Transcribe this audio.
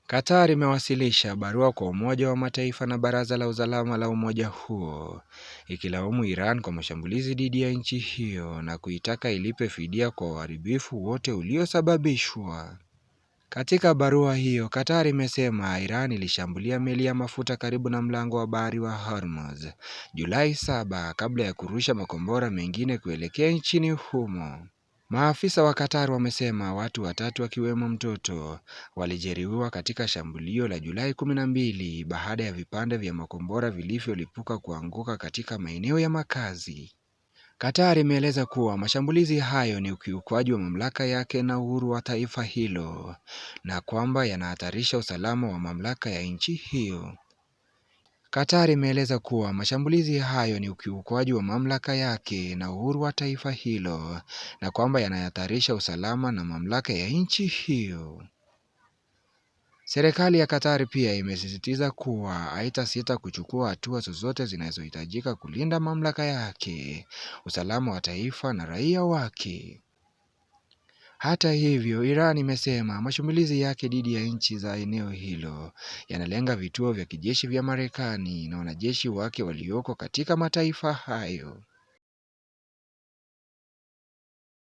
Qatar imewasilisha barua kwa Umoja wa Mataifa na Baraza la Usalama la umoja huo ikilaumu Iran kwa mashambulizi dhidi ya nchi hiyo na kuitaka ilipe fidia kwa uharibifu wote uliosababishwa. Katika barua hiyo, Qatar imesema Iran ilishambulia meli ya mafuta karibu na mlango wa bahari wa Hormuz Julai 7 kabla ya kurusha makombora mengine kuelekea nchini humo. Maafisa wa Qatar wamesema watu watatu akiwemo mtoto walijeruhiwa katika shambulio la Julai 12 baada ya vipande vya makombora vilivyolipuka kuanguka katika maeneo ya makazi. Qatar imeeleza kuwa mashambulizi hayo ni ukiukwaji wa mamlaka yake na uhuru wa taifa hilo na kwamba yanahatarisha usalama wa mamlaka ya nchi hiyo. Qatar imeeleza kuwa mashambulizi hayo ni ukiukwaji wa mamlaka yake na uhuru wa taifa hilo na kwamba yanahatarisha usalama na mamlaka ya nchi hiyo. Serikali ya Qatar pia imesisitiza kuwa haitasita kuchukua hatua zozote zinazohitajika kulinda mamlaka yake, usalama wa taifa na raia wake. Hata hivyo, Iran imesema mashambulizi yake dhidi ya nchi za eneo hilo yanalenga vituo vya kijeshi vya Marekani na wanajeshi wake walioko katika mataifa hayo.